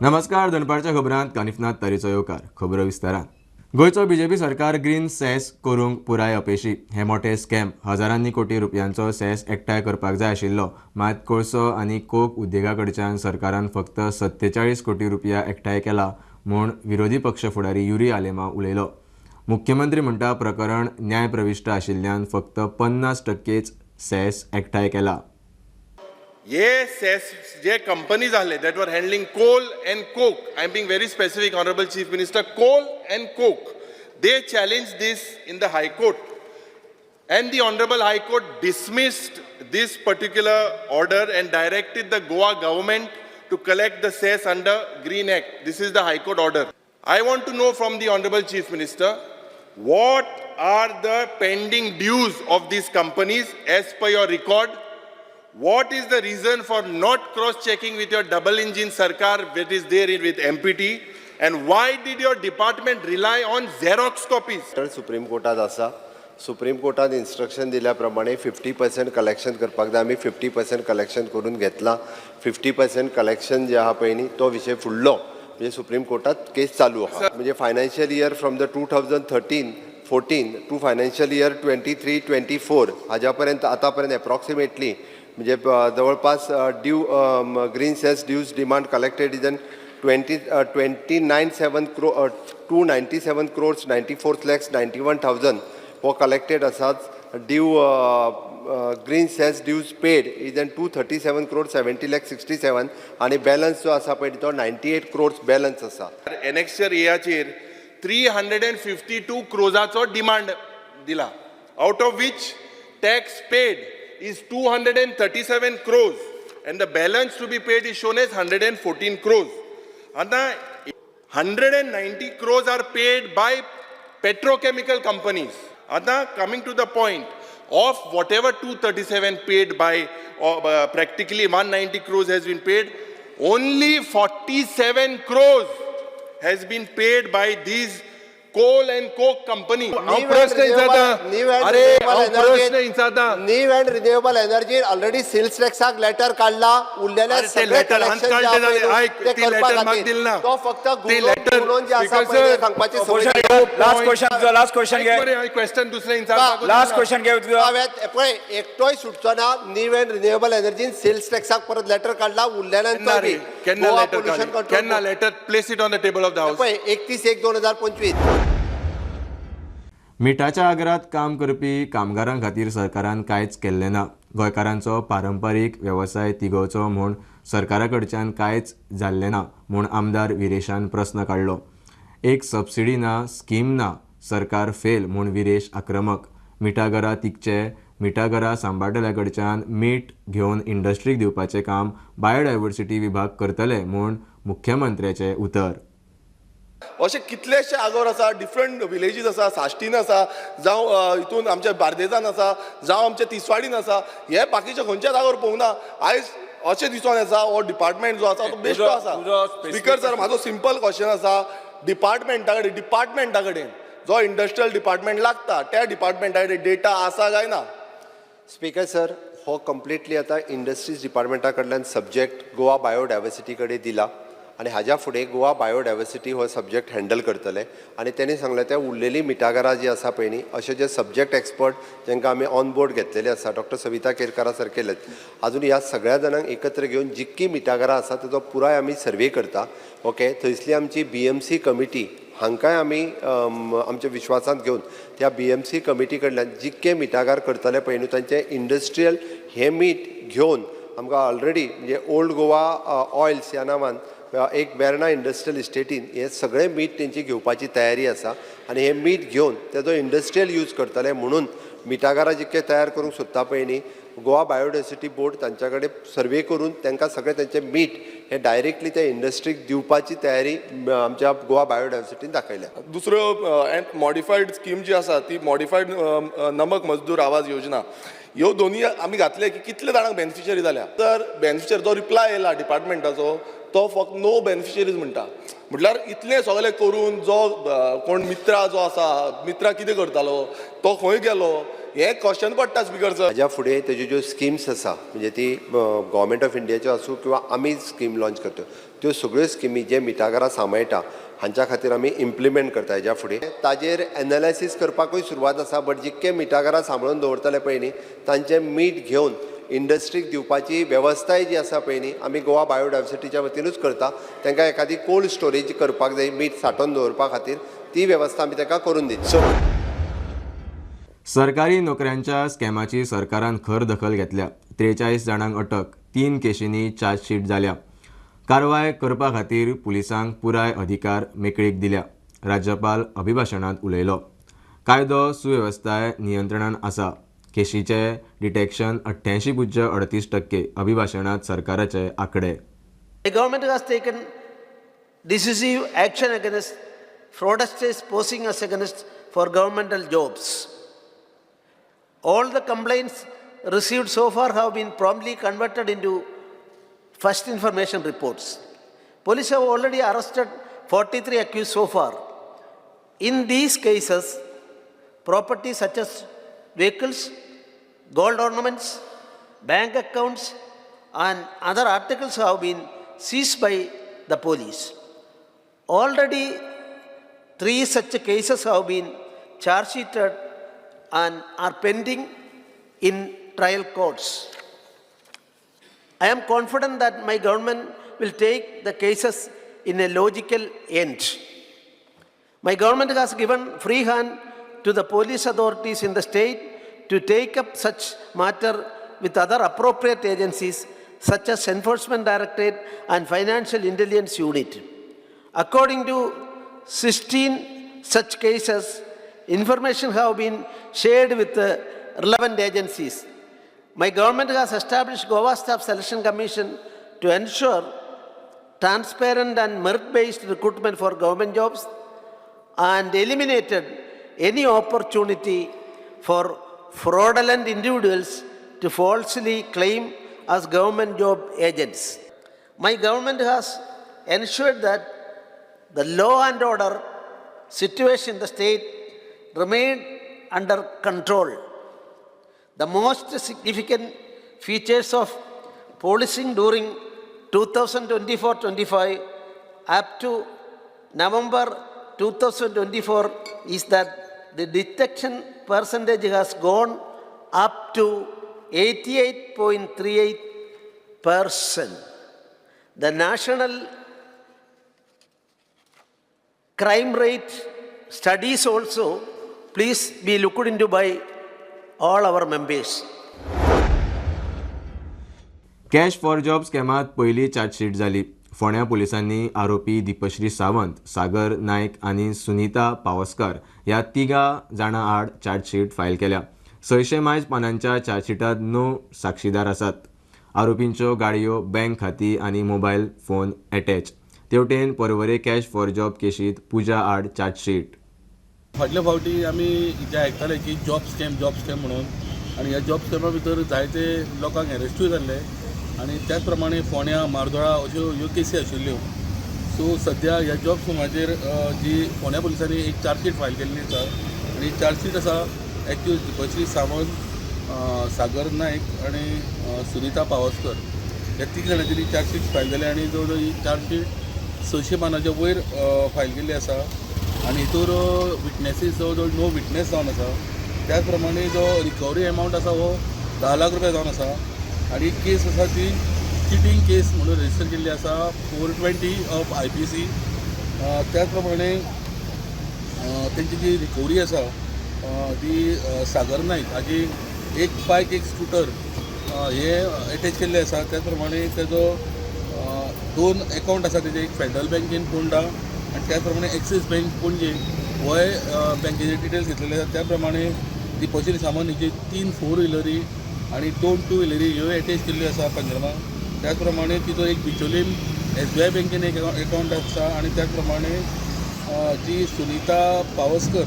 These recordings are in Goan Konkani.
नमस्कार, दनपारच्या खबरांत कानिफनाथ तारीचो येवकार. खबरो विस्तारान. गोंयचो बीजेपी सरकार ग्रीन सेस करूंक पुराय अपेशी. हे मोठे स्कॅम. हजारांनी कोटी रुपयांचो सेस एकठांय करपाक जाय आशिल्लो, मात कोळसो आनी कोक उद्देगा कडच्यान सरकारान फक्त 47 कोटी रुपया एकठांय केला म्हूण विरोधी पक्ष फुडारी युरी आलेमांव उलयलो. मुख्यमंत्री म्हणटा, प्रकरण न्यायप्रविश्ट आशिल्ल्यान फक्त 50%च सेस एकठांय केला. हे सेस जे कंपनीज आहले that were handling coal and coke, I am being very specific, Honourable Chief Minister, coal and coke, they challenge this in the High Court and the Honorable High Court dismissed this particular order and directed the Goa government to collect the cess under Green Act. This is the High Court order. I want to know from the Honorable Chief Minister, what are the pending dues of these companies as per your record? What is the reason for not cross-checking with your double engine sarkar that is there with MPT? And why did your department rely on Xerox copies? तर सुप्रीम कोर्टात आसा. सुप्रीम कोर्टान इन्स्ट्रक्शन दिल्या प्रमाणे 50% कलेक्शन करपाक जाय. आमी 50% कलेक्शन करून घेतलां. 50% कलेक्शन जे आहा पळय न्ही, तो विशय फुडलो म्हणजे सुप्रीम कोर्टात केस चालू आहा. म्हणजे financial year from the 2013-14 to financial year 23-24 हाज्या पर्यंत, आतां पर्यंत एप्रॉक्सिमेटली म्हणजे जवळपास due green cess dues demand collected is an twenty twenty nine seven 297 crores 94 lakhs 91,000 हो कलेक्टेड आसात. Due green cess dues paid is an 237 crore 70 lakh 67 आनी बॅलन्स जो आसा पळय तो 98 क्रोर्स बॅलन्स आसा. एनेक्शर एयाचेर 352 क्रोजाचो डिमांड दिला, out of which tax paid is 237 crores and the balance to be paid is shown as 114 crores. आतां 190 crores are paid by petrochemical companies. आतां coming to the point of whatever 237 paid by, practically 190 crores has been paid, only 47 crores has been paid by these coal and coke company. हांव प्रश्न विचारता, अरे हांव प्रश्न विचारता. New and Renewable Energy already sales टॅक्साक letter काडला. उरलेले अरे ते सगळे letter हांच collection जे काडले आहा जालें. पळय आयक, ते ती करपा letter म्हाका खातीर. दिली ना. तो फक्त ती घुंवडोवन letter- घुंवडोवन जे आसा Speaker पळय ते sir, सांगपाची संवय. लास्ट क्वेश्चन तुझं, लास्ट क्वेश्चन घे. क्वेश्चन दुसरें विचारपाक. लास्ट क्वेश्चन घे तुझं. हांवें पळय, एकटोय सुटचो ना. न्यू अँड रिन्युएबल एनर्जीन सेल्स टॅक्साक परत लेटर काडला. उरलेल्यांचो केन्ना रे? बी केन्ना गोवा लेटर पोल्युशन काडली? केन्ना control letter? Place it on the table of the house. पळय, 31/1/2025. मिठाच्या आगरात काम करपी कामगारां खातीर सरकारान कांयच केल्लें ना. गोंयकारांचो पारंपारीक वेवसाय तिगोवचो म्हूण सरकारा कडच्यान कांयच जाल्लें ना म्हूण आमदार विरेशान प्रस्न काडलो. एक सबसिडी ना, स्कीम ना, सरकार फेल म्हूण विरेश आक्रमक. मिठागरां तिगचे, मिठागरां सांबाळटल्या कडच्यान मीठ घेवन इंडस्ट्रीक दिवपाचें काम बायोडायवर्सिटी विभाग करतले म्हूण मुख्यमंत्र्याचें उतर. अशे कितलेशे आगोर आसा, डिफरंट विलेजीस आसा, साश्टीन आसा, जावं हितून आमच्या बार्देजान आसा, जावं आमच्या तिसवाडीन आसा. हे बाकीचे खंयच्याच आगोर पळोवंक ना. आयज अशें दिसोन येता, हो डिपार्टमेंट जो आसा तो बेश्टो आसा. तुजो specific speaker sir, म्हाजो सिंपल क्वेश्चन आसा डिपार्टमेंटा कडेन. डिपार्टमेंटा कडेन जो इंडस्ट्रियल डिपार्टमेंट लागता, त्या डिपार्टमेंटा कडेन डेटा आसा काय ना? स्पीकर सर, हो कंप्लिटली आतां इंडस्ट्रीज डिपार्टमेंटा कडल्यान सब्जेक्ट गोवा बायोडायवर्सिटी कडेन दिला आनी हाज्या फुडें गोवा बायोडायवर्सिटी हो सब्जेक्ट हँडल करतले. आनी तेणी सांगलें, त्या उरलेलीं मिठागरां जी आसा पळय न्ही, अशे जे सब्जेक्ट एक्सपर्ट जांकां आमी ऑन बोर्ड घेतलेले आसा, डॉक्टर सविता केरकारा सारकेले, अजून ह्या सगळ्या जाणांक एकत्र घेवन जितकीं मिठागरां आसा तेजो पुराय आमी सर्वे करता. ओके, थंयसली आमची बीएमसी कमिटी हांकांय आमी आमच्या विश्वासांत घेवन त्या बीएमसी कमिटी कडल्यान जितके मिठागर करतले पळय न्हू, तांचे इंडस्ट्रियल हें मीठ घेवन आमकां ऑलरेडी म्हणजे ओल्ड गोवा ऑयल्स ह्या नांवान एक वेर्णा इंडस्ट्रियल इस्टेटीन हें सगळें मीठ तेंची घेवपाची तयारी आसा. आनी हें मीठ घेवन तेजो इंडस्ट्रियल यूज करतले म्हणून मिठागरां जितके तयार करूंक सोदता पळय न्ही, गोवा बायोडायवर्सिटी बोर्ड तांच्या कडेन सर्वे करून तांकां सगळें तेंचें मीठ हें डायरेक्टली त्या इंडस्ट्रीक दिवपाची तयारी आमच्या गोवा बायोडायवर्सिटीन दाखयल्या. दुसऱ्यो मॉडिफायड स्कीम जी आसा, ती मॉडिफायड नमक मजदूर आवाज योजना, ह्यो दोनूय आमी घातले की कितले जाणांक बेनिफिशरी जाल्या? तर बेनिफिशरी जो रिप्लाय येयला डिपार्टमेंटाचो, तो फक्त नो बेनिफिशरीज म्हणटा. म्हटल्यार इतलें सगळें करून जो कोण मित्रा जो आसा, मित्रा कितें करतालो, तो खंय गेलो? हें क्वेश्चन पडटा स्पिकर सर. हाज्या फुडें तेज्यो ज्यो स्किम्स आसा, म्हणजे ती गव्हर्मेंट ऑफ इंडियाच्यो आसूं किंवा आमी स्कीम लॉंच करता, त्यो सगळ्यो स्किमी जे मिठागरां सांबाळटा हांच्या खातीर आमी इम्प्लिमेंट करता. हेज्या फुडें ताजेर एनालायसीस करपाकूय सुरवात आसा, बट जितके मिठागरां सांबाळून दवरतले पळय न्ही, तांचें मीठ घेवन इंडस्ट्रीक दिवपाची वेवस्थाय जी आसा पळय न्ही, आमी गोवा बायोडायवर्सिटीच्या वतीनूच करता. तांकां एखादी कोल्ड स्टोरेज करपाक जाय मीठ सांठोवन दवरपा खातीर, ती वेवस्था आमी तांकां करून दितले. सरकारी नोकऱ्यांच्या स्कॅमाची सरकारान खर दखल घेतल्या. 43 जाणांक अटक, 3 केशींनी चार्जशीट जाल्या. कारवाय करपा खातीर पुलिसांक पुराय अधिकार मेकळीक दिल्या. राज्यपाल अभिभाशणांत उलयलो. कायदो सुवेवस्थाय नियंत्रणान आसा. केशीचे डिटेक्शन 88.38%. अभिभाशणांत सरकाराचे आंकडे. The government has taken decisive action against fraudsters posing as against for governmental jobs. All the complaints received so far have been promptly converted into first information reports. Police have already arrested 43 accused so far. In these cases, property such as vehicles, gold ornaments, bank accounts, and other articles have been seized by the police. Already, 3 such cases have been charge sheeted and are pending in trial courts. I am confident that my government will take the cases in a logical end. My government has given free hand to the police authorities in the state to take up such matter with other appropriate agencies such as Enforcement Directorate and Financial Intelligence Unit. According to 16 such cases, information have been shared with the relevant agencies. My government has established Goa Staff Selection Commission to ensure transparent and merit-based recruitment for government jobs and eliminated any opportunity for fraudulent individuals to falsely claim as government job agents. My government has ensured that the law and order situation in the state remained under control. The most significant features of policing during 2024-25 up to November 2024 is that the detection percentage has gone up to 88.38%. The national crime rate studies also please be looked into by all our members. Cash for job स्कॅमात पयली चार्जशीट जाली. फोंड्या पुलिसांनी आरोपी दीपश्री सावंत, सागर नायक आनी सुनीता पावसकर ह्या तिगां जाणां आड चार्जशीट फायल केल्या. 600 मायज पानांच्या चार्जशीटांत 9 साक्षीदार आसात. आरोपींच्यो गाडयो, बँक खातीं आनी मोबायल फोन एटॅच. तेवटेन पर्वरे कॅश फॉर जॉब केशींत पुजा आड चार्जशीट. फाटल्या फावटी आमी जे आयकताले की जॉब स्कॅम, जॉब स्कॅम म्हणून, आनी ह्या जॉब स्कॅमा भितर जायते लोकांक एरेस्टूय जाल्ले आनी त्याच प्रमाणे फोंड्या, मार्दोळा अश्यो ह्यो केसी आशिल्ल्यो. सो सद्या ह्या जॉब स्कॅमाचेर जी फोंड्या पुलिसांनी एक चार्जशीट फायल केल्ली आसा आनी चार्जशीट आसा एक्यूज दीपश्री सावंत, सागर नायक आनी सुनीता पावसकर ह्या तीग जाणांची चार्जशीट फायल जाली आनी जवळ जवळ ही चार्जशीट 600 पानाच्या वयर फायल केल्ली आसा आनी हितूर विटनेसीस जवळ जवळ 9 विटनेस जावन आसा. त्याच प्रमाणे जो रिकवरी एमावंट आसा हो 10 लाख रुपया जावन आसा आनी केस आसा ती चिटींग केस म्हणून रजिस्टर केल्ली आसा 420 ऑफ IPC. त्याच प्रमाणे तेंची जी रिकवरी आसा ती सागर नायक हाजी एक बायक, एक स्कुटर हे एटॅच केल्ले आसा. त्याच प्रमाणे तेजो 2 एकावंट आसा तेजे, एक फेडरल बँकेन पोंडा आनी त्याच प्रमाणे एक्सीस बँक पणजे होय बँकेचे डिटेल्स घेतलेले आसा. त्या प्रमाणे दीपश्री सावंत हिची 3 फोर व्हिलरी आनी 2 टू व्हिलरी ह्यो एटॅच केल्ल्यो आसा पंजरमा. त्याच प्रमाणे तिचो एक बिचोलीम SBI बँकेन एक एकावंट आसा आनी त्याच प्रमाणे जी सुनीता पावसकर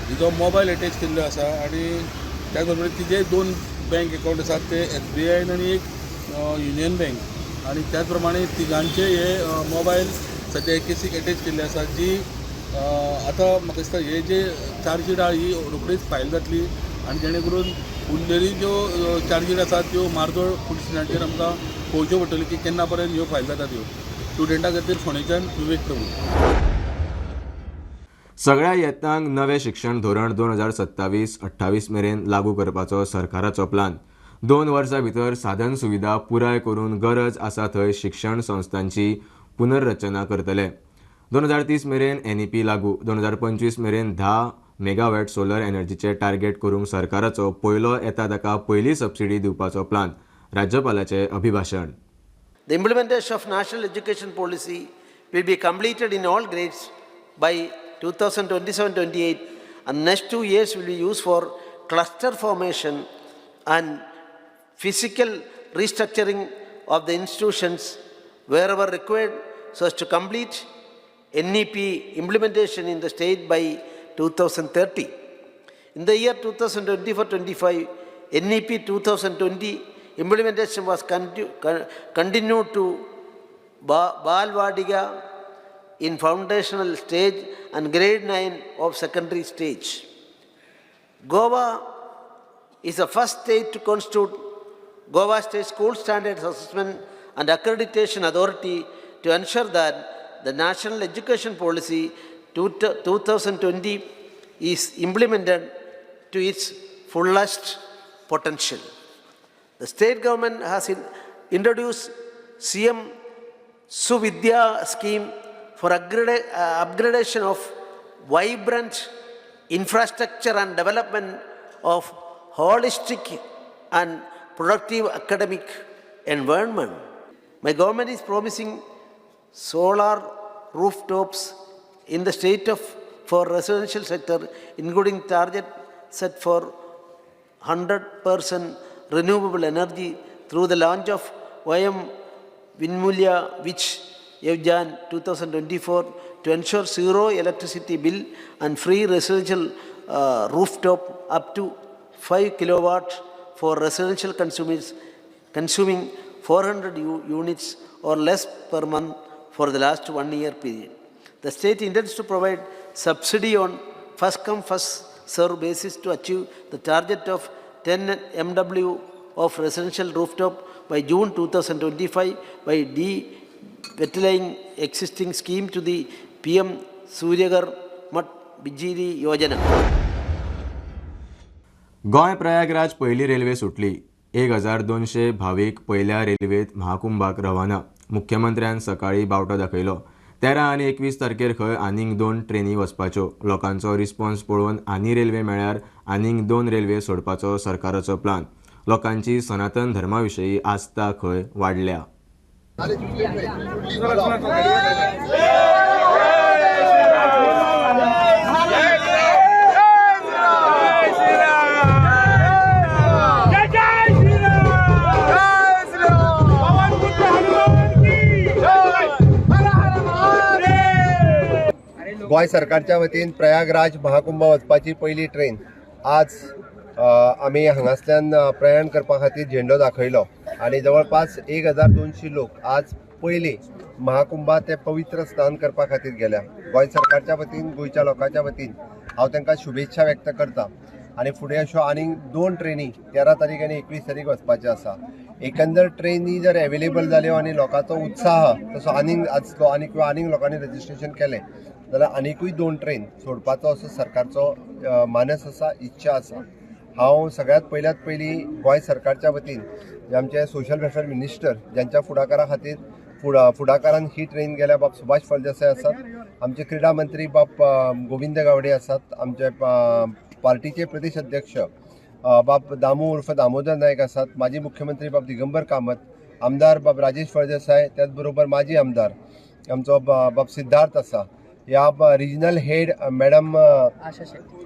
हिजो मोबायल एटॅच केल्लो आसा आनी त्याच प्रमाणे तिजे 2 बँक एकावंट आसात ते SBI आनी एक युनियन बँक आनी त्याच प्रमाणे तिगांचे हे मोबायल सद्या केसीक एटॅच केल्ले आसा. जी आतां म्हाका दिसता हे जे चार्जशीट आहा ही रोखडीच फायल जातली आनी जेणे करून उरलेली ज्यो चार्जीस आसात त्यो मार्दोळ पुलीस स्टेशनाचेर आमकां पळोवच्यो पडटल्यो की केन्ना पर्यंत ह्यो फायल जाता त्यो स्टुडंटा खातीर फोंडेच्यान विवेक प्रभू. सगळ्या यत्नांक नवें शिक्षण धोरण 2027-28 मेरेन लागू करपाचो सरकाराचो प्लान. 2 वर्सां भितर साधन सुविधा पुराय करून गरज आसा थंय शिक्षण संस्थांची पुनर्रचना करतले. 2030 मेरेन NEP लागू. 2025 मेरेन 10 मेगावॅट सोलर एनर्जीचे टार्गेट करूंक सरकाराचो पयलो येता ताका पयली सबसिडी दिवपाचो plan. राज्यपालाचें अभिभाशण. The implementation of National Education Policy will be completed in all grades by 2027-28, and next 2 years will be used for cluster formation and physical restructuring of the institutions wherever required so as to complete NEP implementation in the state by 2030. In the year 2024-25, NEP 2020 implementation was continued to Balvadiga in foundational stage and grade 9 of secondary stage. Goa is the first state to constitute Goa State School Standards Assessment and Accreditation Authority to ensure that the National Education Policy 2020 is implemented to its fullest potential. The state government has introduced CM Suvidya scheme for upgradation of vibrant infrastructure and development of holistic and productive academic environment. My government is promising solar rooftops in the state of for residential sector, including target set for 100% renewable energy through the launch of YM Vinmulya Vich Yavjan 2024 to ensure zero electricity bill and free residential rooftop up to 5 kilowatt for residential consumers consuming 400 units or less per month for the last 1 year period. The state intends to provide subsidy on first come first serve basis to achieve the target of 10 MW of residential rooftop by June 2025 by de-ventilating existing scheme to the PM Suryaghar Muft Bijli Yojana. Goa Prayagraj पयली रेल्वे सुटली. 1200 भावीक पयल्या रेल्वेत महाकुंभाक रवाना. मुख्यमंत्र्यान सकाळी बावटो दाखयलो. 13 आनी 21 तारखेर खंय आनीक 2 ट्रेनी वचपाच्यो. लोकांचो रिस्पॉन्स पळोवन आनी रेल्वे मेळ्यार आनीक 2 रेल्वे सोडपाचो सरकाराचो प्लान. लोकांची सनातन धर्मा विशीं आस्था खंय वाडल्या. गोंय सरकारच्या वतीन प्रयागराज महाकुंभ वचपाची पयली ट्रेन आज आमी हांगासल्यान प्रयाण करपा खातीर झेंडो दाखयलो आनी जवळपास 1200 लोक आज पयली महाकुंभात ते पवित्र स्नान करपा खातीर गेल्या. गोंय सरकारच्या वतीन, गोंयच्या लोकांच्या वतीन हांव तांकां शुभेच्छा व्यक्त करता आनी फुडें अश्यो आनीक 2 ट्रेनी 13 तारीख आनी 21 तारीख वचपाच्यो आसा. एकंदर ट्रेनी जर एवेलेबल जाल्यो आनी लोकांचो उत्साह तसो आनीक आसलो आनी किंवा आनीक लोकांनी रजिस्ट्रेशन केलें जाल्यार आनिकूय 2 ट्रेन सोडपाचो असो सरकारचो मानस आसा, इच्छा आसा. हांव सगळ्यांत पयल्यात पयलीं गोंय सरकारच्या वतीन आमचे सोशल वेलफेअर मिनिस्टर ज्यांच्या फुडाकारा खातीर फुडाकारान ही ट्रेन गेल्या बाब सुभाष फळदेसाय आसात, आमचे क्रीडा मंत्री बाब गोविंद गावडे आसात, आमचे पार्टीचे प्रदेश अध्यक्ष बाब दामू उर्फ दामोदर नायक आसात, माजी मुख्यमंत्री बाब दिगंबर कामत, आमदार बाब राजेश फळदेसाय, त्याच बरोबर माजी आमदार आमचो बाब सिद्धार्थ आसा, ह्या regional head madam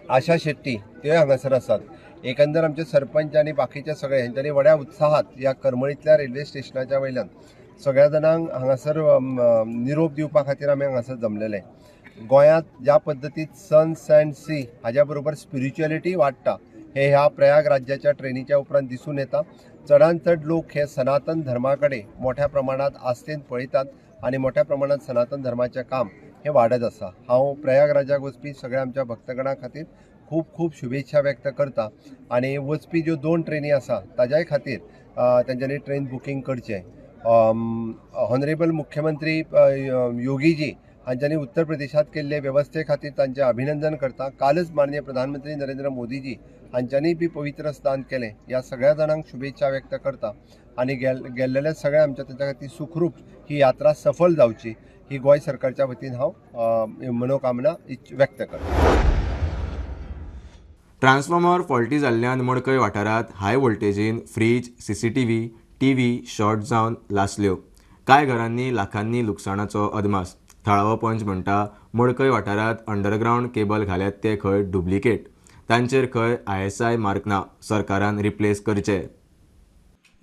Asha Shetty ते हांगासर आसात. एकंदर आमचे सरपंच आनी बाकीचे सगळे हेंच्यांनी व्हड्या उत्साहात ह्या करमळींतल्या रेल्वे स्टेशनाच्या वयल्यान सगळ्या जाणांक हांगासर निरोप दिवपा खातीर आमी हांगासर जमलेले. गोंयांत ज्या पद्दतीन सन्स अँड सी हाज्या बरोबर स्पिरिच्युअलिटी वाडटा हे ह्या प्रयाग राज्याच्या ट्रेनीच्या उपरांत दिसून येता. चडांत चड लोक हे सनातन धर्मा कडेन मोठ्या प्रमाणांत आस्थेन पळयतात आनी मोठ्या प्रमाणांत सनातन धर्माचें काम हें वाडत आसा. हांव प्रयागराजाक वचपी सगळ्या आमच्या भक्तगणां खातीर खूब खूब शुभेच्छा व्यक्त करता आनी वचपी ज्यो 2 ट्रेनी आसा ताज्याय खातीर तेंच्यांनी ट्रेन बुकींग करचें. ऑनरेबल मुख्यमंत्री योगीजी हांच्यांनी उत्तर प्रदेशांत केल्ले वेवस्थे खातीर तांचें अभिनंदन करता. कालच माननीय प्रधानमंत्री नरेंद्र मोदीजी हांच्यांनी बी पवित्र स्नान केलें. ह्या सगळ्या जाणांक शुभेच्छा व्यक्त करता आनी गेल्लेल्या सगळ्या आमच्या तांच्या खातीर सुखरूप ही यात्रा सफल जावची ही गोंय सरकारच्या वतीन हांव मनोकामना व्यक्त करता. ट्रान्सफॉर्मर फॉल्टी जाल्ल्यान मडकय वाठारांत हाय वोल्टेजीन फ्रीज, सीसीटीव्ही, टीव्ही शॉर्ट जावन लासल्यो. कांय घरांनी लाखांनी लुकसाणाचो अदमास. थळावो पंच म्हणटा मडकय वाठारांत अंडरग्रावंड केबल घाल्यात ते खंय डुप्लिकेट, तांचेर खंय ISI mark ना, सरकारान रिप्लेस करचे.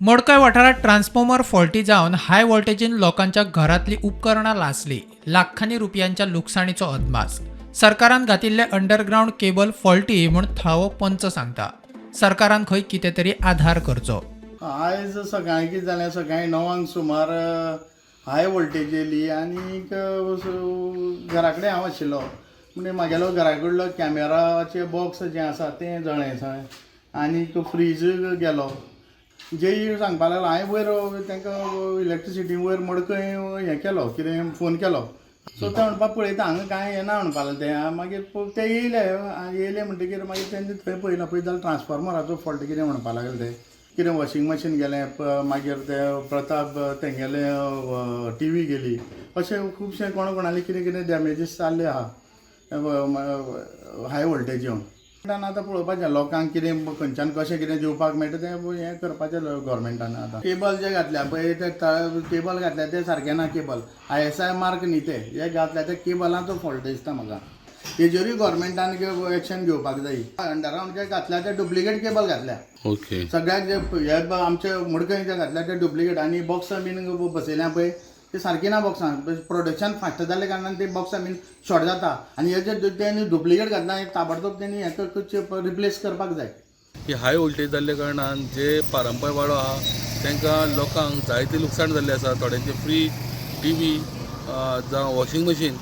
मडकय वाठारांत ट्रान्सफॉर्मर फॉल्टी जावन हाय वोल्टेजीन लोकांच्या घरांतली उपकरणां लासली. लाखांनी रुपयांच्या लुकसाणीचो अदमास. सरकारान घातिल्ले अंडरग्रावंड केबल फॉल्टी म्हूण थळावो पंच सांगता. सरकारान खंय कितें तरी आधार करचो. आयज सकाळीं कितें जालें, सकाळीं 9 सुमार हाय वोल्टेज येयली आनी घरा कडेन हांव आशिल्लो म्हणजे म्हागेलो घरा कडलो कॅमेराचे बॉक्स जें आसा तें जळ्ळें सगळें आनी फ्रीज गेलो. जेई सांगपाक लागलो हांवें वयर तांकां इलेक्ट्रिसिटी वयर मडकय हें केलो, कितें फोन केलो. सो ते म्हणपाक पळयता हांगा कांय येना म्हणपाक लागले ते. मागीर ते येयले, येयले म्हणटकीर मागीर तेंचे थंय पळयलां, पळयत जाल्यार ट्रान्सफॉर्मराचो फॉल्ट कितें म्हणपाक लागले ते. कितें वॉशिंग मशीन गेलें, मागीर ते प्रताप तेंगेले टीव्ही गेली, अशें खुबशें कोणा कोणाले कितें कितें डॅमेजीस जाल्ले आहा हाय वोल्टेज येवन. आतां पळोवपाचें लोकांक कितें खंयच्यान कशें कितें दिवपाक मेळटा तें हें करपाचें गव्हर्मेंटान. आतां केबल जे घातल्या पळय ते केबल घातल्या ते सारकें ना, केबल ISI mark न्ही ते हे घातल्या ते केबलाचो फॉल्ट दिसता म्हाका. हेजेरूय गव्हर्मेंटान एक्शन घेवपाक जाय. अंडरग्रावंड जे घातल्या ते डुप्लिकेट केबल घातल्या ओके सगळ्याक, जे हे आमचे मडकय जे घातल्या ते डुप्लिकेट आनी बॉक्सां बीन बसयल्या पळय ते सारकी ना. बॉक्सां प्रोडक्शन फास्ट जाल्ल्या कारणान ते बॉक्सां बीन शॉर्ट जाता आनी हे जे तेणी डुप्लिकेट घातला ताबडतोब तेणी हें रिप्लेस करपाक जाय. ही हाय वोल्टेज जाल्ल्या कारणान जे पारंपारीक वाडो आहा तांकां लोकांक जायते लुकसाण जाल्लें आसा. थोड्यांचे फ्रीज, टीव्ही जावं वॉशिंग मशीन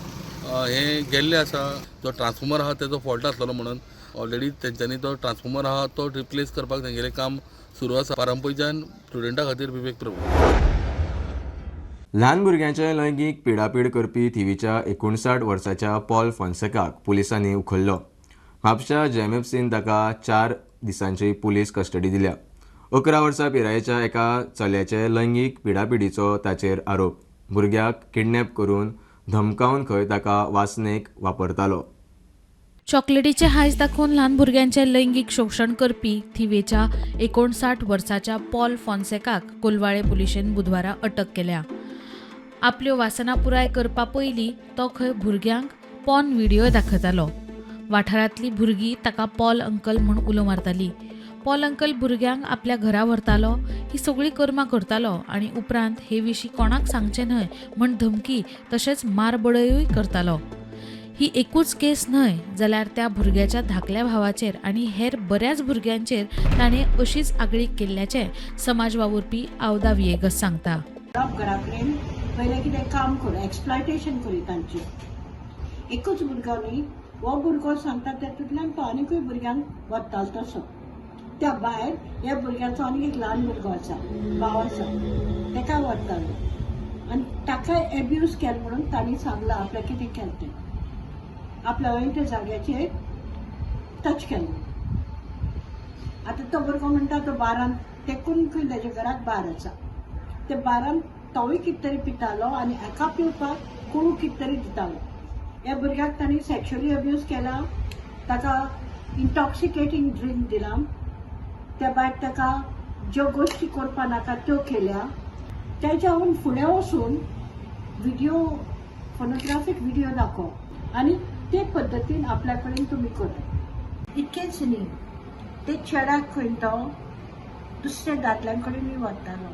हे गेल्ले आसा. जो ट्रान्सफॉर्मर आहा तेजो फॉल्ट आसलेलो म्हणून ऑलरेडी तेंच्यांनी तो ट्रान्सफॉर्मर आहा तो रिप्लेस करपाक तेंगेलें काम सुरू आसा. पारंपरिकच्यान स्टुडंटा खातीर विवेक प्रभू. ल्हान भुरग्यांचे लैंगीक पिडापीड करपी थिवीच्या 59 वर्साच्या पॉल फोन्सेकाक पुलिसांनी उखल्लो. म्हापशा जेएमएफसीन ताका 4 दिसांची पुलीस कस्टडी दिल्या. 11 वर्सां पिरायेच्या एका चल्याचे लैंगीक पिडापिडीचो ताचेर आरोप. भुरग्याक किडनॅप करून धमकावन खंय ताका वासनेक वापरतालो. चॉकलेटीचे हायस दाखोवन ल्हान भुरग्यांचे लैंगीक शोशण करपी थिवेच्या 59 वर्साच्या पॉल फोन्सेकाक कोलवाळे पुलिशेन बुधवारा अटक केल्या. आपल्यो वासना पुराय करपा पयलीं तो खंय भुरग्यांक पॉर्न व्हिडियो दाखयतालो. वाठारांतली भुरगीं ताका पॉल अंकल म्हूण उलो मारताली. पॉल अंकल भुरग्यांक आपल्या घरा व्हरतालो, ही सगळीं कर्मां करतालो आनी उपरांत हे विशीं कोणाक सांगचें न्हय म्हूण धमकी तशेंच मारबडयूय करतालो. ही एकूच केस न्हय जाल्यार त्या भुरग्याच्या धाकल्या भावाचेर आनी हेर बऱ्याच भुरग्यांचेर ताणें अशीच आगळीक केल्ल्याचें समाज वावुरपी आवदा विएगस सांगता. घरा कडेन पयलें कितें काम करूं, एक्सप्लॉयटेशन करी तांचें. एकूच भुरगो न्ही, हो भुरगो सांगता तेतूंतल्यान तो आनीकूय भुरग्यांक व्हरतालो तसो. त्या भायर ह्या भुरग्याचो आनीक एक ल्हान भुरगो आसा, भाव आसा, तेका व्हरतालो आनी ताकाय एब्यूज केलो म्हणून तांणी सांगलां आपल्या कितें केलें तें, आपल्या हांवें त्या जाग्याचेर टच केलें. आतां तो भुरगो म्हणटा तो बारान तेकून खंय ताच्या घराक बार आसा, त्या बारान तोवूय कितें तरी पितालो आनी हाका पिवपाक कोळू कितें तरी दितालो. ह्या भुरग्याक तांणी सेक्शुअली अब्यूज केला, ताका इंटॉक्सिकेटींग ड्रिंक दिला, त्या भायर ताका ज्यो गोश्टी करपा नाका त्यो केल्या. तेज्याहून फुडें वचून व्हिडियो, फोनोग्राफीक व्हिडियो दाखोवप आनी ते पद्दतीन आपल्या कडेन तुमी करात. इतकेंच न्ही, ते चेड्याक खंय तो दुसऱ्या दादल्यां कडेनूय व्हरतालो.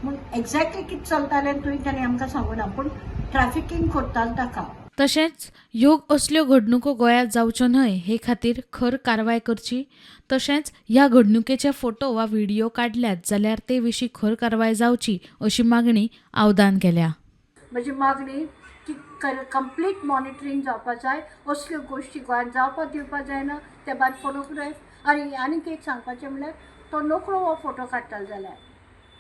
पूण एक्झॅक्टली कितें चलतालें तुवें ताणें आमकां सांगूना, पूण ट्रॅफिकींग करतालो ताका. तशेंच ह्यो असल्यो घडणुको गोंयांत जावच्यो न्हय हे खातीर खर कारवाय करची, तशेंच ह्या घडणुकेचे फोटो वा व्हिडियो काडल्यात जाल्यार ते विशीं खर कारवाय जावची अशी मागणी आवदान केल्या. म्हजी मागणी की कंप्लीट मॉनिटरींग जावपा जाय. असल्यो गोश्टी गोंयांत जावपाक दिवपा जायना. ते भायर फोटोग्राफ आनी आनीक एक सांगपाचें म्हणल्यार तो नकळो हो फोटो काडटलो जाल्यार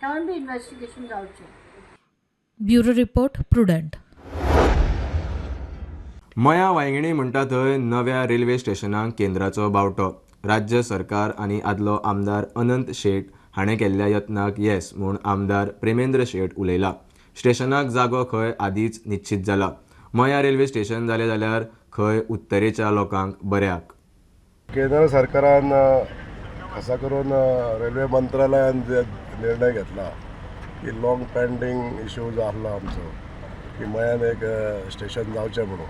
तावूय बी इन्वेस्टिगेशन जावचें. Bureau report, Prudent. मया वांयगिणी म्हणटा थंय नव्या रेल्वे स्टेशनाक केंद्राचो बावटो. राज्य सरकार आनी आदलो आमदार अनंत शेट हाणें केल्ल्या यत्नाक येस म्हूण आमदार प्रेमेंद्र शेट उलयला. स्टेशनाक जागो खंय आदींच निश्चीत जाला. मया रेल्वे स्टेशन जालें जाल्यार खंय उत्तरेच्या लोकांक बऱ्याक. केंद्र सरकारान खासा करून रेल्वे मंत्रालयान जे निर्णय घेतला की लॉंग पेंडींग इशू जो आसलो आमचो की मयान एक स्टेशन जावचें म्हणून,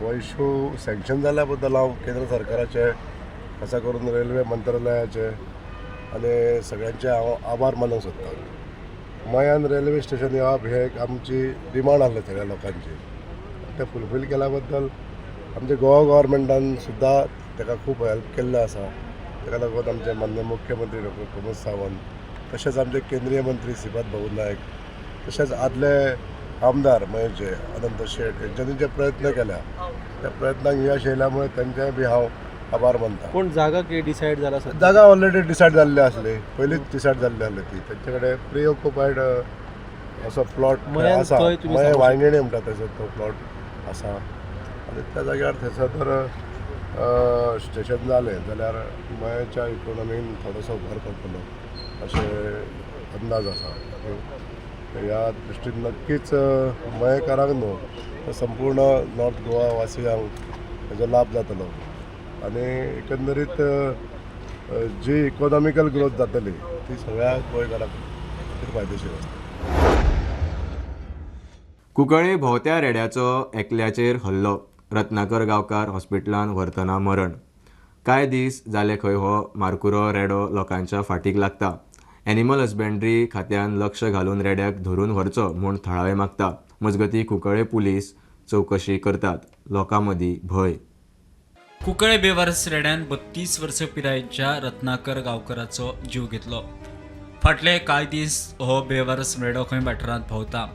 हो इशू सँक्शन जाल्या बद्दल हांव केंद्र सरकाराचे खासा करून रेल्वे मंत्रालयाचे आनी सगळ्यांचे हांव आभार मानूंक सोदतां. मयान रेल्वे स्टेशन येवप हे एक आमची डिमांड आसली सगळ्या लोकांची, ते फुलफील केल्या बद्दल आमच्या गोवा गव्हर्मेंटान सुद्दां ताका खूब हेल्प केल्लें आसा. ताका लागून आमचे माननीय मुख्यमंत्री डॉक्टर प्रमोद सावंत, तशेंच आमचे केंद्रीय मंत्री श्रीपाद भाऊ नायक, तशेंच आदले आमदार मयेचे अनंत शेट हेंच्यांनी जे प्रयत्न केल्या त्या प्रयत्नांक यश येयल्या मुळे तांचेय बी हांव आभार मानता. पूण जागा कितें डिसायड जाला सर? जागा ऑलरेडी डिसायड जाल्ली आसली, पयलींच डिसायड जाल्ली आसली ती. तांचे कडेन प्रिऑक्युपायड असो प्लॉट आसा, मये वांयगिणी म्हणटा थंयसर तो प्लॉट आसा आनी त्या जाग्यार थंयसर तर स्टेशन जालें जाल्यार मयेच्या इकोनॉमीन थोडोसो भर पडटलो अशें अंदाज आसा. ह्या दृश्टीन नक्कीच मयेकारांक न्हू तर संपूर्ण नॉर्थ गोवा वासियांक हेजो लाभ जातलो आनी एकंदरीत जी इकॉनॉमिकल ग्रोथ जातली ती सगळ्या गोंयकारांक खातीर फायदेशीर आसतली. कुंकळ्ळे भोंवत्या रेड्याचो एकल्याचेर हल्लो. रत्नाकर गांवकार हॉस्पिटलांत व्हरतना मरण. कांय दीस जाले खंय हो मारकुरो रेडो लोकांच्या फाटीक लागता. एनिमल हजबंड्री खात्यान लक्ष घालून रेड्याक धरून व्हरचो म्हूण थळावे मागता. मजगतीं कुंकळ्ळे पुलीस चवकशी करतात. लोकां मदीं भंय. कुंकळ्ळे बेवारस रेड्यान 32 वर्सां पिरायेच्या रत्नाकर गांवकराचो जीव घेतलो. फाटले कांय दीस हो बेवारस रेडो खंय वाठारांत भोंवता,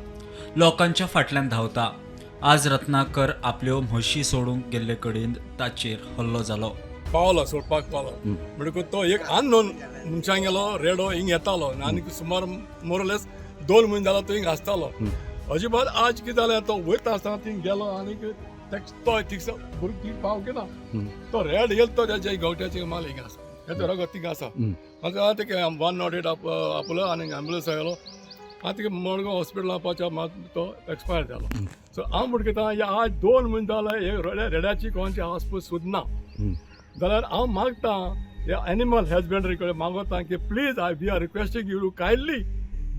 लोकांच्या फाटल्यान धांवता. आज रत्नाकर आपल्यो म्हशी सोडूंक गेल्ले कडेन ताचेर हल्लो जालो. पावलो सोडपाक पावलो म्हणटकूच तो एक अननोन मनशां गेलो रेडो हिंग येतालो आनी सुमार मोरलेस 2 म्हयने जालो तो हिंग आसतालो. अजिबात आज कितें जालें, तो वयता आसतना थिंग गेलो आनी तो थिंगसर भुरगीं पाव केला तो रेड येयल तो तेच्या गवट्याचे माल हिंग आसा, तेचो रगत थिंग आसा. आतां ते 108 आपलो आनी एम्बुलन्स आयलो आनी तिका मडगांव हॉस्पिटलां पावच्या मात तो एक्सपायर जालो. सो हांव म्हणटा आज 2 म्हयने जाले हे रेड्याची कोणाची आसपूस सुद्दां ना जाल्यार हांव मागता ह्या एनिमल हजबंड्री कडेन मागता की please I we are requesting you to kindly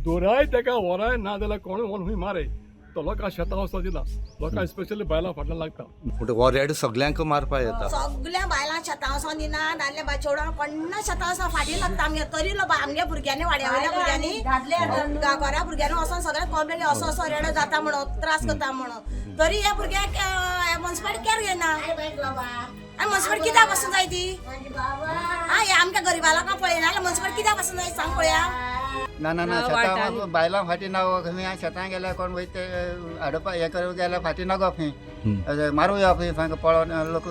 दोराय तेका व्हराय, ना जाल्यार कोणूय व्हरून हुंय मारय. तो लोकां शेतां वचपाक दिना, लोकां स्पेशली बायलां फाटल्यान लागता. हो रेड सगल्यांक मारपा येता, सगळ्या बायलां शेतां वचोन दिना, दादले बाय चेडवां कोण्णा शेतां वचोन फाटीं लागता आमगे. तरी लो आमगे भुरग्यांनी वाड्या वयल्या भुरग्यांनी गांवकारा भुरग्यांनी वचोन सगळ्यांक कॉम्प्लेन असो असो रेडो जाता म्हणून त्रास करता म्हणून, तरी ह्या भुरग्यांक मुन्सिपालिटी केअर घेना. आनी मुन्सिपालिटी कित्याक पासून जाय ती? आं, आमकां गरिबा लोकांक पळयना जाल्यार मुन्सिपालिटी कित्याक पासून जाय सांग पळया. ना ना ना, शेतां बायलां फाटीं नागो खंय, शेतां गेल्यार कोण वयता ते हाडपा हें करूंक गेल्यार फाटीं नागो खंय, मारूं येवप खंय सामकें पळोवन लोक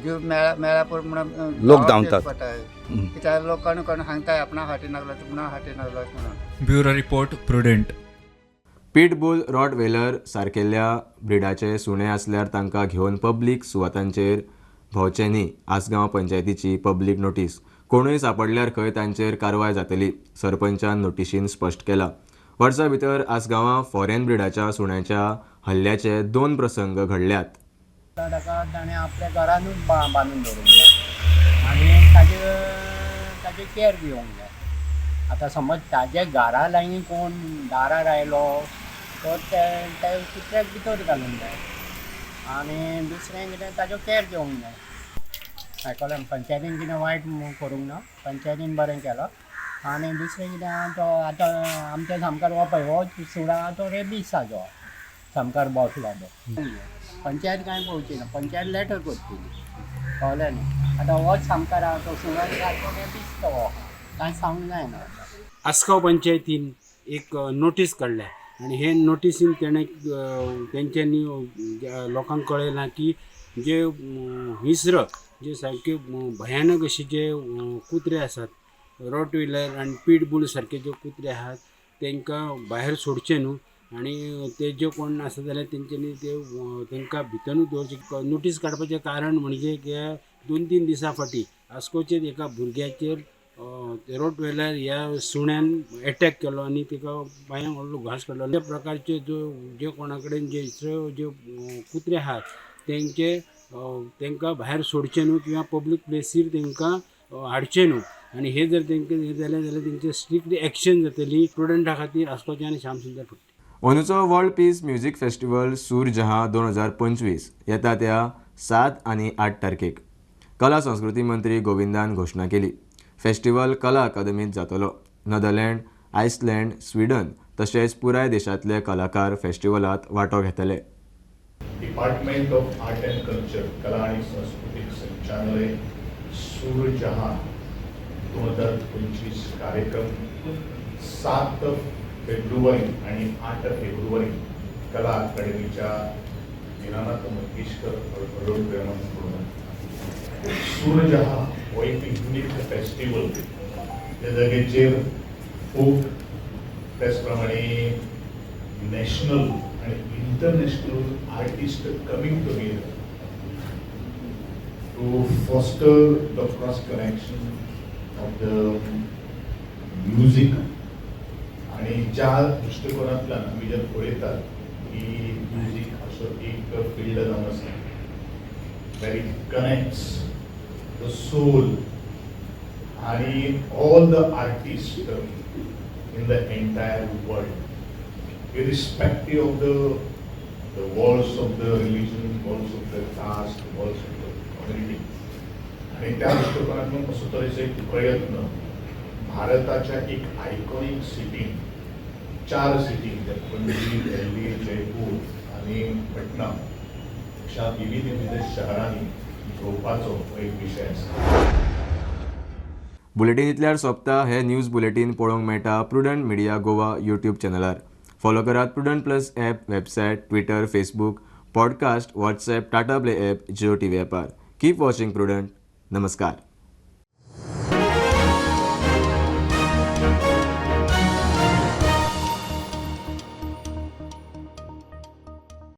जीव मेळ्ळा पुरो म्हणून लोक धांवतात. कित्याक लोक कोण कोण सांगता आपणा फाटीं नागलो आपणा फाटीं नागलो म्हणून. Bureau report, Prudent. Pitbull, Rottweiler सारकेल्या ब्रिडाचे सुणे आसल्यार तांकां घेवन पब्लीक सुवातांचेर भोंवचें न्ही. आसगांव पंचायतीची पब्लीक नोटीस. कोणूय सापडल्यार खंय तांचेर कारवाय जातली, सरपंचान नोटिशीन स्पश्ट केला. वर्सा भितर आसगांवां फॉरेन ब्रिडाच्या सुण्याच्या हल्ल्याचे 2 प्रसंग घडल्यात. ताका ताणें आपल्या घरानूच बांदून दवरूंक जाय आनी ताचे केअर घेवंक जाय. आतां समज ताजे घरा लागीं कोण दारार आयलो तो ते कुत्र्याक भितर घालूंक जाय आनी दुसरें कितें ताजो केअर घेवंक जाय. आयकलें, पंचायतीन कितें वायट करूंक ना, पंचायतीन बरें केलां. आनी दुसरें कितें आहा, तो आतां आमच्या सामकार हो पळय हो सुणो आहा तो रेबीस ताजो सामकार बसला तो. पंचायत कांय पळोवची ना, पंचायत लेटर करतली, कळ्ळें न्ही. आतां होच सामकार आहा तो सुणो सारको रेबीस तो, कांय सांगूंक जायना. आसगांव पंचायतीन एक नोटीस काडल्या आनी हे नोटीसीन तेणें तेंच्यांनी लोकांक कळयलां की जे हिंस्र जे सारके भयानक अशे जे कुत्रे आसात, रॉटविलर आनी पिटबूल सारके जे कुत्रे आहात तांकां भायर सोडचे न्हू आनी ते जे कोण आसा जाल्यार तेंच्यांनी ते तांकां भितरूच दवरचे. नोटीस काडपाचें कारण म्हणजे की 2-3 दिसां फाटीं आस्कोचेर एका भुरग्याचेर रॉटवेलर ह्या सुण्यान एटॅक केलो आनी ताका पांयांक व्हडलो घांस काडलो. त्या प्रकारचे जे कोणा कडेन जे हिंस्र जे कुत्रे आहात तेंचे तांकां भायर सोडचें न्हू किंवा पब्लीक प्लेसीर तांकां हाडचें न्हू आनी हे जर तांकां हें जालें जाल्यार तेंचे स्ट्रिक्ट एक्शन जातली. स्टुडंटा खातीर आस्कोचे आनी श्याम सुंदर फुट्टे. अंदूचो world peace music festival Sur Jahan 2025 येता त्या 7 आनी 8 तारखेक कला संस्कृती मंत्री गोविंदान घोशणा केली. फेस्टिवल कला अकादमीत जातलो. नेदरलँड, आयसलँड, स्विडन तशेंच पुराय देशांतले कलाकार फेस्टिवलात वांटो घेतले. Department of art and culture कला आणि सांस्कृतिक संचालनालय सूर जहां 2025 कार्यक्रम 7 फेब्रुवारी आणि 8 फेब्रुवारी कला अकादमीच्या दीनानाथ मंगेशकर ऑडिटोरियमात सूर जहां हो एक युनिक फेस्टिवल त्या जागेचेर फोक त्याचप्रमाणे नॅशनल आणि international artist coming together to foster the cross connection of the music. आणि ज्या दृष्टिकोनांतल्यान आमी जर पळयतात की म्युजीक असो एक फिल्ड जावन आसा where it connects the soul आणि all the artist in the entire world, irrespective of the walls of the religion, walls of the caste, walls of the community. आणि त्या दृष्टिकोनातून असो तरेचो एक प्रयत्न भारताच्या एक आयकॉनिक सिटीन, 4 सिटीन, पणजी, दिल्ली, जयपूर आनी पटना अशा विविध विविध शहरांनी घेवपाचो हो एक विशय आसा. बुलेटीन इतल्यार सोंपता. हे न्यूज बुलेटीन पळोवंक मेळटा प्रुडंट मिडिया गोवा यूट्यूब चॅनलार. फॉलो करात Prudent plus app, website, Twitter, Facebook, podcast, WhatsApp, Tata Play app, Jio TV ॲपार. Keep watching Prudent. नमस्कार.